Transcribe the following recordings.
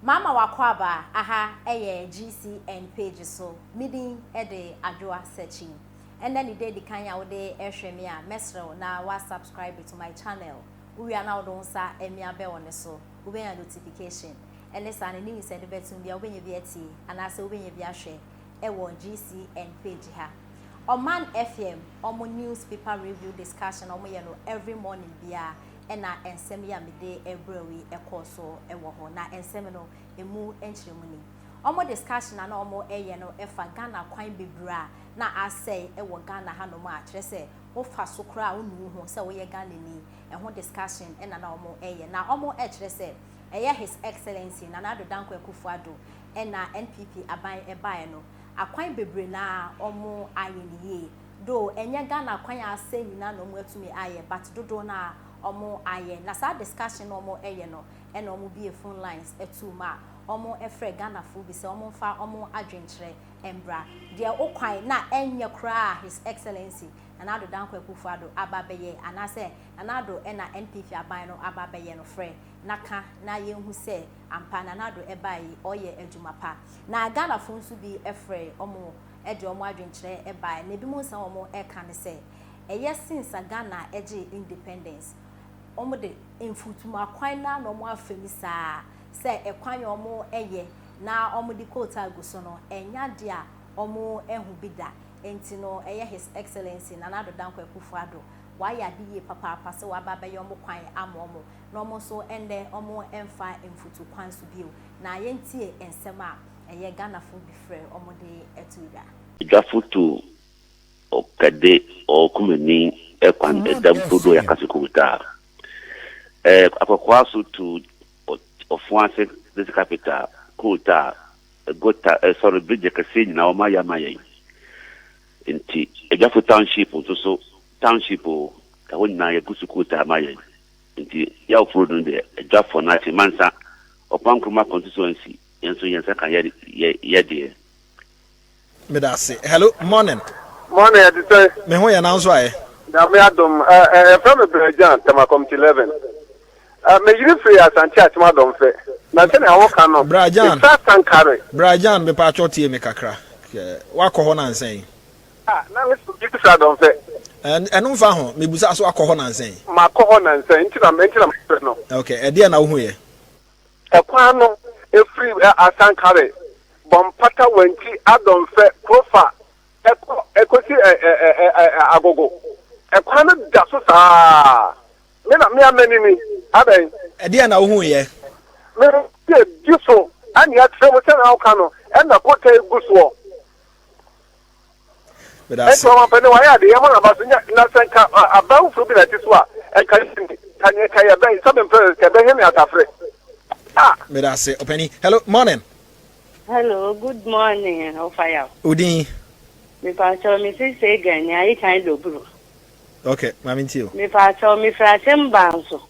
Mama wakɔ aha ɛyɛ GCN page so. Me din ɛde Adwoa Searching. Ɛnɛ ne de di kan a wode ɛhwɛ me a, mɛsrɛ na wa subscribe to my channel. Wowia na wode wo nsa amia bell ne so. Wobɛnya notification. Ɛne saa ne news ɛde bɛtum bia wobɛnya bi atie anaasɛ wobɛnya bi ahwɛ ɛwɔ GCN page ha. Ɔman FM ɔmo newspaper review discussion ɔmo yɛ no every morning bia, ɛna nsɛm yi a mede ɛbrɛ yi ɛkɔɔ so ɛwɔ hɔ, na nsɛm no emu nkyerɛmu ni. Ɔmo discussion a na ɔmo ɛyɛ no ɛfa Ghana kwan bebree a na asɛe ɛwɔ Ghana hanom, a kyerɛ sɛ wofa so koraa a wonu ho sɛ woyɛ Ghana ni. Ɛho discussion ɛna na ɔmo ɛyɛ, na ɔmo ɛkyerɛ sɛ ɛyɛ His Excellency Nana Addo Dankwa Akufo-Addo ɛna NPP aban ɛbaeɛ no, akwan bebree na ɔmo ayɛ ne yie do. Ɛnyɛ Ghana kwan a asɛ nyinaa na ɔmo atumi ayɛ, but dodoɔ na ɔmo ayɛ. Na saa discussion na ɔmo ɛyɛ no, ɛna ɔmo bie phone lines ɛtu mu a ɔmo ɛfrɛ Ghanafoɔ bi sɛ ɔmo mfa ɔmo adwenkyerɛ mbra deɛ okwan na ɛnyɛ koraa His Excellency Nana Addo Dankwa Akufo-Addo aba bɛyɛ, anaasɛ Nana Addo ɛna NPP aban no aba bɛyɛ no. Frɛ na ka na yɛnhu sɛ ampa Nana Addo ɛbaa yi ɔyɛ adwuma pa. Na Ghanafoɔ nso bi ɛfrɛ ɔmo ɛde ɔmo adwenkyerɛ ɛbaa, na ebi mu nsa ɔmo ɛka ne sɛ ɛyɛ since a Ghana ɛgye independence, ɔmo de mfutuma kwan na ɔmo afa mu saa sɛ ɛkwan a ɔmo ɛyɛ na ɔmo de coal tar gu so no, ɛnya deɛ a ɔmo ɛho bi da. Nti no ɛyɛ His Excellency Nana Addo Dankwa Akufo-Addo wayɛ ade yie papaapa sɛ waba abɛyɛ ɔmo kwan ama ɔmo, na ɔmo nso ɛndɛ ɔmo ɛmfa mfutu kwan so bio. Na yɛntie nsɛm a ɛyɛ Ghanafoɔ bi frɛ ɔmo de ɛto dwa. Dwafo to ɔkɛde ɔkumani ɛkwan ɛdam dodo yakasi kuta Akɔkɔa so to Ɔfoase district capital, coal tar, gutter, sorry, bridge kɛseɛ nyinaa wɔn ayɛ ama yɛn. Nti Adwafo township nso so, township o, ɛhɔ nyinaa yɛgu so coal tar ama yɛn. Nti yɛwoforo no deɛ, Adwafo no akyi mansa Ɔkwan Nkrumah constituency, yɛn nso yɛn nsa ka yɛ yɛ deɛ. Meda ase. Hello, morning. Morning, ɛte sɛ? Me ho yɛ, nanso ayɛ. Nyame adom. ɛ ɛ yɛfrɛ me Brɛgyan, Tema Community 11. Meyiri firi Asante Akyem Adɔmfɛ, na sɛnea woka no Brɛgyan. Ɛfiri Asankare. Brɛgyan, mepatwɔ tie me kakra. Wakɔ hɔ nansɛn? Ah, na me so yiri firi Adɔmfɛ. Ɛno mfa ho, mebusa so, akɔ hɔ nansɛn? Makɔ hɔ nansɛn, nti na mefrɛ no. Ok, ɛdeɛ na wohu yɛ? Ɛkwan no ɛfiri Asankare, Bɔmpata, Wanti, Adɔmfɛ, Kurofa, ɛkɔ ɛkɔsi ɛ ɛ ɛ ɛ Agogo. Ɛkwan no da so saa. Me na me amani ni abɛn. Ɛdeɛ na wohu yɛ? Me yɛ di so ɛne ɛkyerɛ mu sɛ na woka no ɛna kota egu soɔ. Meda ɛnti ase. Ɔmampanin wayɛ ade, yɛma naba so nya. Na sɛ nka aban foforɔ bi na ɛte so a, ɛnka yɛ ka nyɛ ka yɛ bɛn sɛ mempɛ ka ɛbɛhɛ ne atafere a. Meda ase, ɔpani. Hello, morning. Hello, good morning, Ofaya. Odin? Mepatɔ me sisi Egan ni ayi kan doburu. Ok, maame ntie o. Mepatɔ me fira asɛm ba nso.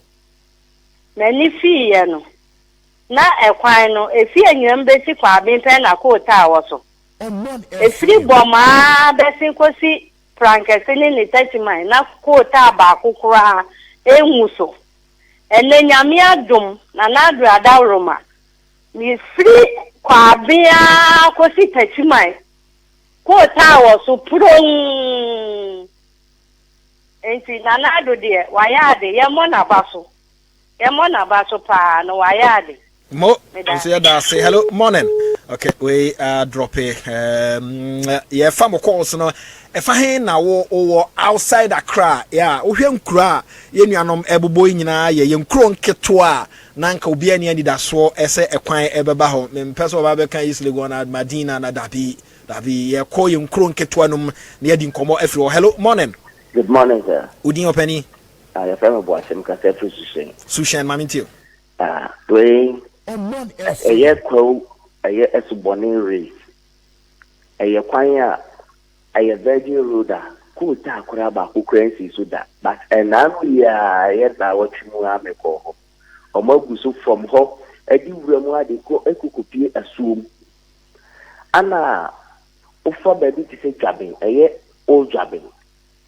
M'ani fii yɛ no. Na ɛkwan no efi Anyinam besi Kwaben pɛ na coal tar wɔ so. Efiri Bɔmaa bɛsen kosi Prankɛse ne ne Takyiman na coal tar baako koraa engu so. Ɛnɛ Nyame adom na n'adro adaworoma. Mefiri Kwaben ara kosi Takyiman, coal tar wɔ so puroon. Nti Nana Addo deɛ wayɛ ade, yɛmmɔ n'aba so. Yɛmmɔ n'aba so paa na wayɛ ade. Mo Meda nso yɛda ase. Hello, morning. Okay, wei drop yɛfa mo calls no. Ɛfa he na wo wowɔ outside Accra? Yeah, wohwɛ nkuro a yɛn nuanom ɛbobɔ yi nyinaa yɛ yɛn nkuro nketewa a na nka obiara ni anidasoɔ ɛsɛ ɛkwan ɛbɛba hɔ. Mempɛ sɛ ɔba bɛka East Legon na Madina na dabi dabi, yɛkɔ yɛn nkuro nketewa no mu na yɛdi nkɔmmɔ afiri hɔ. Hello, morning. Good morning, sir. Odin, ɔpani? Yɛfrɛ me Boasɛm, kasa firi Suhyɛn. Suhyɛn, maame ntie o. Wei ɛyɛ Kwawu, ɛyɛ Asubɔne race. Ɛyɛ kwan a ɛyɛ virgin road a coal tar koraa baako koraa nsi so da. But ɛnaa no yie a ɛyɛ naawɔtwe mu a mekɔɔ hɔ. Ɔmo agu so from hɔ ɛde wura mu ade kɔ ɛkɔkɔpie asuom. Ana wofa baabi te sɛ Dwaben, ɛyɛ Old Dwaben.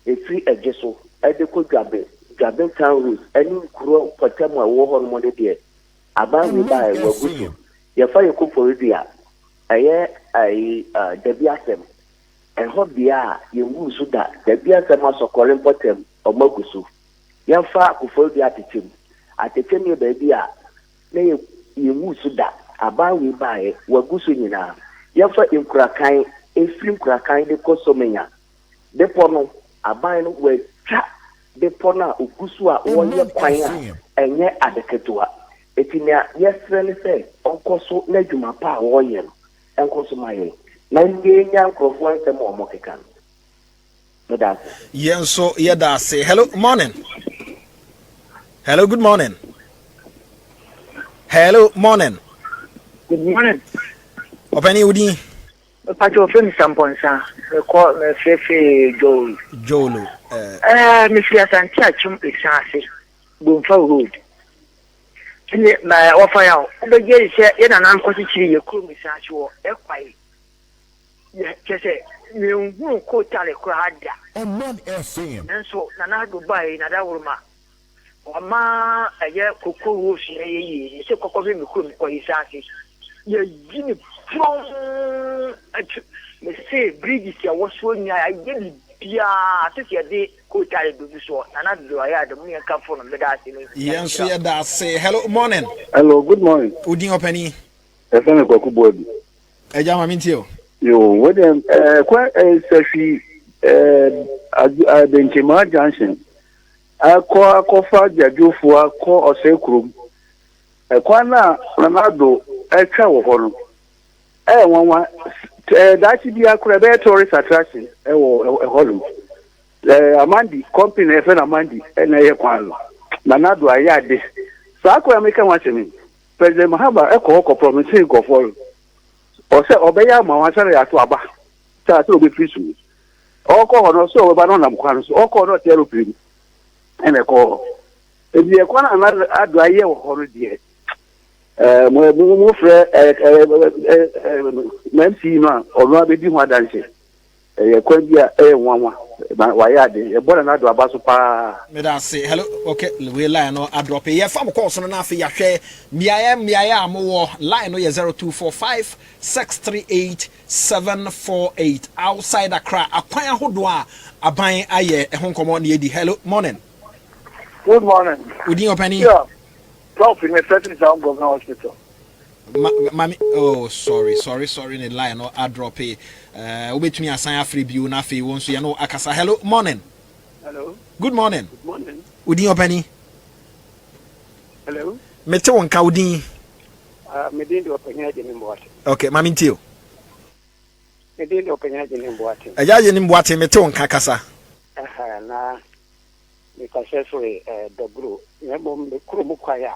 Ɛfiri Ɛgye so ɛde kɔ Dwaben, Dwaben town roads ɛne nkuro mpɔtam a ɛwɔ hɔ nom no deɛ, aban wei baeɛ wagu so. Yɛfa yɛ Koforidua, ɛyɛ ayi dabi asɛm. Ɛhɔ bea a yɛnguu so da, dabi asɛm asɔkɔre mpɔtam, wɔn agu so. Yɛmfa Koforidua Atekyem. Atekyem yɛ baabi a na yɛ yɛnguu so da. Aban wei baeɛ, wɔagu so nyinaa. Yɛmfa Nkurakan, ɛfiri Nkurakan de kɔ Somenya. Bepɔ no, aban no wɔatwa bepɔ no a ɔgu so a wɔreyɛ kwan a ɛnyɛ ade ketewa. Enti nea yɛsrɛ ne sɛ ɔnkɔ so na adwuma pa a ɔreyɛ no nkɔ so ma yɛn na yɛnya nkurɔfoɔ nsɛm a wɔkeka no. Meda ase. Yɛn nso yɛda ase. Hello, morning. Hello, good morning. Hello, morning. Good morning. Ɔpɛni wo din? Mpakyɛ wɔfrɛ me Sampɔnsa. Mekɔ mefrɛfrɛ Jowlu. Jowlu. Ɛɛ mefiri Asante Akyem Esuase, Bomfa Road. Ɛne ma wɔfa yɛ a wobɛgye adi sɛ yɛ nana nkɔkyekyere yɛ kurom Esuase wɔ ɛkwae. Yɛ kyɛ sɛ yɛnhunu kotale koraa da. Nanso Nana Addo bae na dawuroma Wama ɛyɛ koko rose yɛ yɛ yie. Mese kɔkɔ hwɛ me kurom kɔ yi saase. Yɛyi ne prom atu. Mese bridges a ɛwɔ soɔ nyinaa yɛayɛ biribiara ate sɛ yɛde kootaa bɛgu soɔ. Nana Addo ayɛ ade mo yɛn kamfo no meda ase me. Yɛn nso yɛda ase. Hello morning. Hello good morning. Wo din ɔpanin? Yɛfrɛ me Kwaku Boadu. Agya ma mentie o. Yo, wo deɛ ɛɛ kwan ɛɛ sahwi ɛɛ adwo Benkyema junction Akɔ akɔfa Gyadwofoɔ akɔ Ɔsɛe kurom. Ɛkwan no a Nana Addo atwa wɔ hɔ no, ɛyɛ nwanwa. Ɛɛ daakye biara koraa ɛbɛyɛ tourist attraction wɔ ɛhɔnom. Ɛɛ Amandi company a yɛfrɛ no Amandi na ɛyɛ kwan no. Nana Addo ayɛ ade. Saa kwan a meka ho asɛm yi, President Mahama kɔ hɔ kɔ promise nkurɔfoɔ no. Ɔsɛ ɔbɛyɛ ama wɔn ansa na yɛato aba. Sɛ asɛ ɔbɛfiri so. Ɔkɔ hɔ no, ɔsɛ ɔbɛba no ɔnam kwan no so. Ɔkɔ no ɔte aeroplane mu ɛna ɛkɔ hɔ. Ebi ɛkwan a na ado ayɛ wɔ hɔ no deɛ, ɛɛ mo mo mo frɛ ɛɛ ɛɛ ɛɛ MC no a ɔno abɛdi ho adanse. Ɛyɛ kwan bi a ɛyɛ nwanwa na wayɛ ade. Yɛbɔ Nana Addo aba so paa. Meda ase. Hello, okay, wei line no adrɔpe. Yɛfa mo calls no na afei yɛahwɛ mmeaeɛ mmeaeɛ a mowɔ. Line no yɛ 0245 638 748 outside Accra akwan ahodoɔ a aban ayɛ ɛho nkɔmmɔ na yɛdi. Hello, morning. Good morning. Wo din ɔpanin? Yeah, Prof, me fɛ Town Government Hospital. Ma, mami, oh, sorry, sorry, sorry, ne line no adrɔpe. Uh, wobɛtumi asan afrɛ bio na afei wo nso yɛne wo akasa. Hello, morning. Hello. Good morning. Good morning. Wo din ɔpanin? Hello. Mete wo nka wo din. Ah, me din de Ɔpanyin Agyenim Boateng. Okay, ma mentie o. Me din de Ɔpanyin Agyenim Boateng. Agya Agyenim Boateng, mete wo nka kasa. Aha, na mekasa firi eh, Dɔburo, na mmom me kurom kwae a.